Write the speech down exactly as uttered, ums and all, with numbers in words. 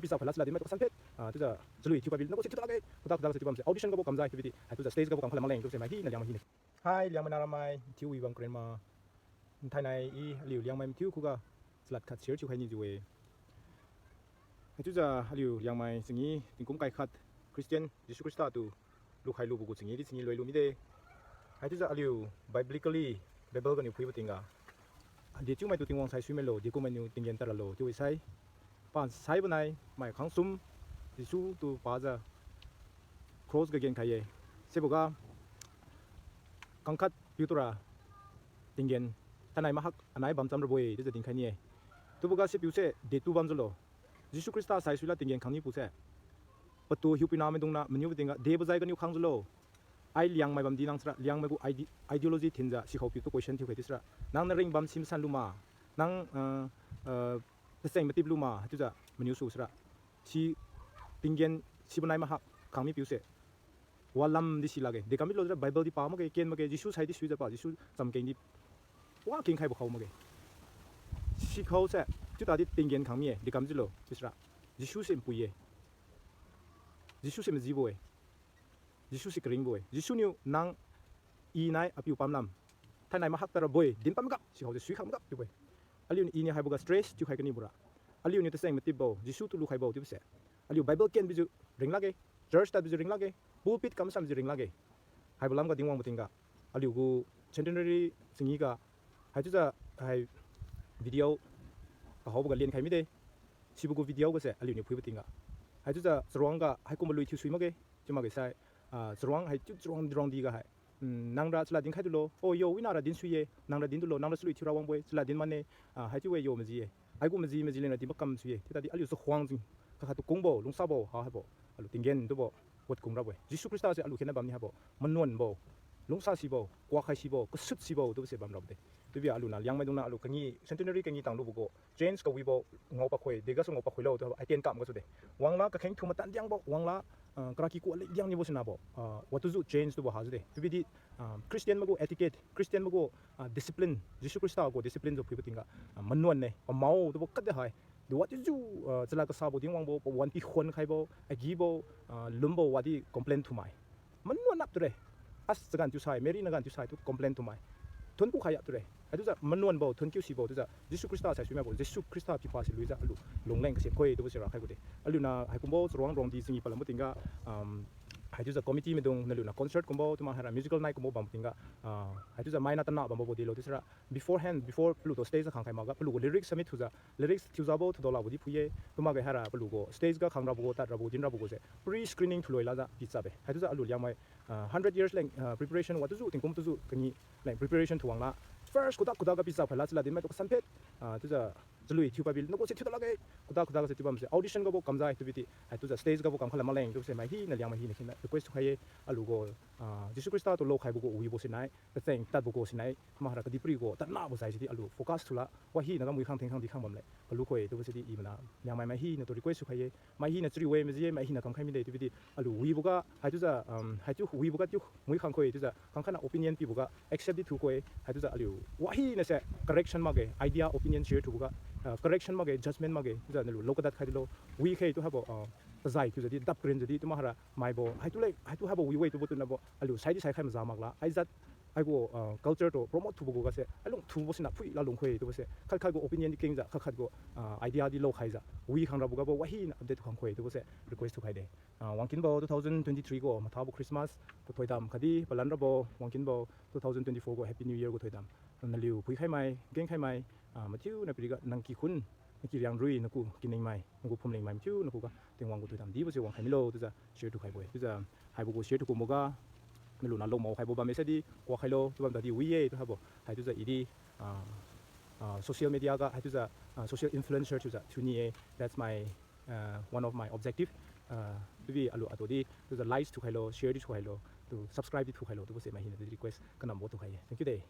Picha khaila chala dinmai tu kasan phet, ah, chiujiu chalui thiu pabi nagu si thiu talakge. Kuda kuda se thiu bamse audition gabo kamjai chiubi di, haichiujiu stage gabo kamkhai lamang leng chiubo se mai hina Liangmai hina. Hi Liangmai naramai, thiu wi bam karen ma. Thainai i aliu Liangmai mathiu khuga chalad khat share thiukhai nijiu-e. Haichiujiu aliu Liangmai chingi tingkum kai khat Christian Jesu Khrista tu lukhai lubo gu chingi di chingi loi lu mide. Haichiujiu aliu biblically, Bible ganiu phuibo tingga, dechiu maitu Tingwang saisuimailo, dekum mainiu tinggen tadralo chiu-e sai. Pa saibo nai mai khangsum Jesu tu pajiu cross ga genkhai-e. Siboga kangkhat piu tura tinggen thainai mahak anai bamcham rabo-e chiujiu dinkhai ni-e. Chiuboga sipiu se detu bamjiulo. Jesu Khrista saisuila tinggen khangni piu se, patu hiupuina maidungna maniubo tingga debo jai ganiu khangjiulo. Ai Liangmai bamdi nang sira, Liangmai gu ide-, ideology thinjiu sikhao piu tu question thiukhai di sira, nang naring bam si masan lu ma, nang, ah, ah, tacheng matip lu ma, haichiujiu maniu su sira, si tinggen sibo nai mahak khangmi piu se walam di si lakge. Dekam milo sira Bible di pa makge, ken makge, Jesu sai di suijiu pa, Jesu chamkeng di wa kengkhaibo khao makge. Sikhao se chiu tadi tinggen khangmi-e, dekam jilo chiu sira, Jesu se npui-e, Jesu se majibo-e, Jesu se karingbo-e. Jesu niu nang i nai apiu pamlam, thainai mahak tadrabo-e, din pamgap, sikhao se sui khangmagap chiubo-e. Aliuniu iniu haiboga stress thiukhai kanibo ra, aliuniu tacheng matipbo, Jesu tu lukhaibo chiubo se, aliu Bible ken bijiu ring lakge, church tad bijiu ring lakge, pulpit kam sam bijiu ring lakge. Haibo lamga Tingwang bo tingga, aliu gu centenary chingi ga, haichiujiu hai video kahaoboga lenkhai mide. Sibo gu video ga se aliuniu phuibo tingga, haichiujiu charuang ga haikumbo lui thiu sui makge, chiu makge sai, ah, charuang haichiu charuang di ruang di ga hai, mm, nangra chala dinkhai tulo, o yo wina ra din sui-e, nangra din tulo, nangra chalui thiura wangbo-e, chala din mane, ah, haichiu-e yo maji-e. Haigu maji maji lengra din pakam sui-e. Chiu tadi aliu chakhuang jing, kakhat tu kungbo, lungsabo, ha haibo, aliu tinggen tubo, wat kung rabo-e. Jesu Khrista se aliu khenna bamni haibo, manuanbo, lungsa sibo, kuakhai sibo, kasut sibo, tubo se bam rabo de. Chiubi aliuna Liangmaidungna aliu kangi centenary kangi tanglubo gu change kawibo ngao pakhoi, degasu ngao pakhoilo tu haibo, aitien kam gasu de. Wangla kakheng thu matan diangbo, wangla, ah, karaki ku alek diang nibo sinabo, ah, watujiu change tubo hajiu de. Chiubi di, ah, Christian mai gu etiquette, Christian mai gu, ah, discipline, Jesu Khrista gu discipline jiu phuibo tingga, ah, manuan ne, pamao tubo khatdi hai. Di watujiu, ah, chala kasabo Tingwangbo, pawan pikhuan khaibo, agibo, ah, lumbo wadi complain thiumai. Manuan nap ture. As chagan thiusai, Mary nagan thiusai tu complain thiumai. Thun kukhai ya ture. Haichiujiu manuanbo, thun kiu sibo, chiujiu Jesu Khrista saisuimaibo, Jesu Khrista pipa si luijiu aliu lungleng kasiak khoi tubo si rakhai gu de. Aliuna haikumbo charuang ruangdi chingi palambo tingga, um, haichiujiu committee maidung naliuna concert kumbo, chiuma haira musical night kumbo bam tingga, ah, haichiujiu maina tana bambo bo dilo chiu sira, beforehand, before palu tu stage khangkhai makga palu gu lyrics submit thiujiu, lyrics thiujiubo thudao lakbo di phui-e, chiu makge haira palu gu stage ga khang rabo gu, tad rabo gu, din rabo gu se pre-screening thuloi lajiu pichap-e. Haichiujiu aliu Liangmai, ah, hundred years leng, ah, preparation watujiu tingkum tujiu kangi leng preparation thiu wangla, first kuda kuda ga pichap khaila chala dinmai tu kasan phet, ah, chiujiu chalui thiu pabi nagu se thiu talakge, kuda kuda ga se thiu bamse audition gabo kamjai chiubi di, haichiujiu stage gabo kamkhai lamang leng chiubo se mai hina Liangmai hina khenna request thiukhai-e, aliu gu, ah, Jesu Khrista tu lokhaibo gu wibo sinai, tacheng tadbo gu sinai, chiuma haira kadihpiri gu tadnabo sai sidi aliu focus thiula, wahina ga muikhang thengkhang dikhang bamle kalu khoi chiubo sidi i mana Liangmai mai hina tu request thiukhai-e, mai hina chariu-e maji-e, mai hina kamkhai mide chiubi di, aliu wiboga haichiujiu, um, haichiu wiboga chiu muikhang khoi chiujiu khangkhatna opinion piboga accept di thiu khoi, haichiujiu aliu wahina se correction makge, idea opinion share thiuboga, ah, correction makge, judgment makge, chiujiu naliu lo kadad khai dilo, wikhai tu haibo, ah, pazai thiujiu di, dap karen jiu di, chiuma haira maibo haitu le, haitu haibo wi-e chiubo tunabo aliu saidi saikhai maza makla, aijat, aigu, ah, culture tu promote thiubo gu ga se alung thubo sina phui la lung khoi chiubo se khat khat gu opinion di kengjiu, khat khat gu, ah, idea di lokhaijiu, wikhang rabo gabo wahina update thiukhang khoi chiubo se request thiukhai de. Ah, wangkinbo two thousand twenty-three gu mathabo Christmas gu thoidam khatdi palan rabo wangkinbo two thousand twenty-four gu Happy New Year gu thoidam, naliu phuikhaimai, genkhaimai, ah, mathiu napiriga nang kikhun, naki riangrui, nagu kiningmai, nagu phumlingmai mathiu nakhuga Tingwang gu thoidam dibo se wangkhai milo chiujiu share thiukhaibo-e. Chiujiu haibo gu share thiukumboga naliuna lomao khaibo bamme saidi kuak khailo chiu bam tadi wi-e chiu haibo. Haichiujiu i di, ah, ah, social media ga haichiujiu, ah, social influencer thiujiu thiuni-e. That's my, ah, one of my objective. Ah, chiubi aliu atu di chiujiu likes thiukhailo, share di thiukhailo, tu subscribe di thiukhailo chiubo se mai hina di request kanambo thiukhai-e. Thank you de.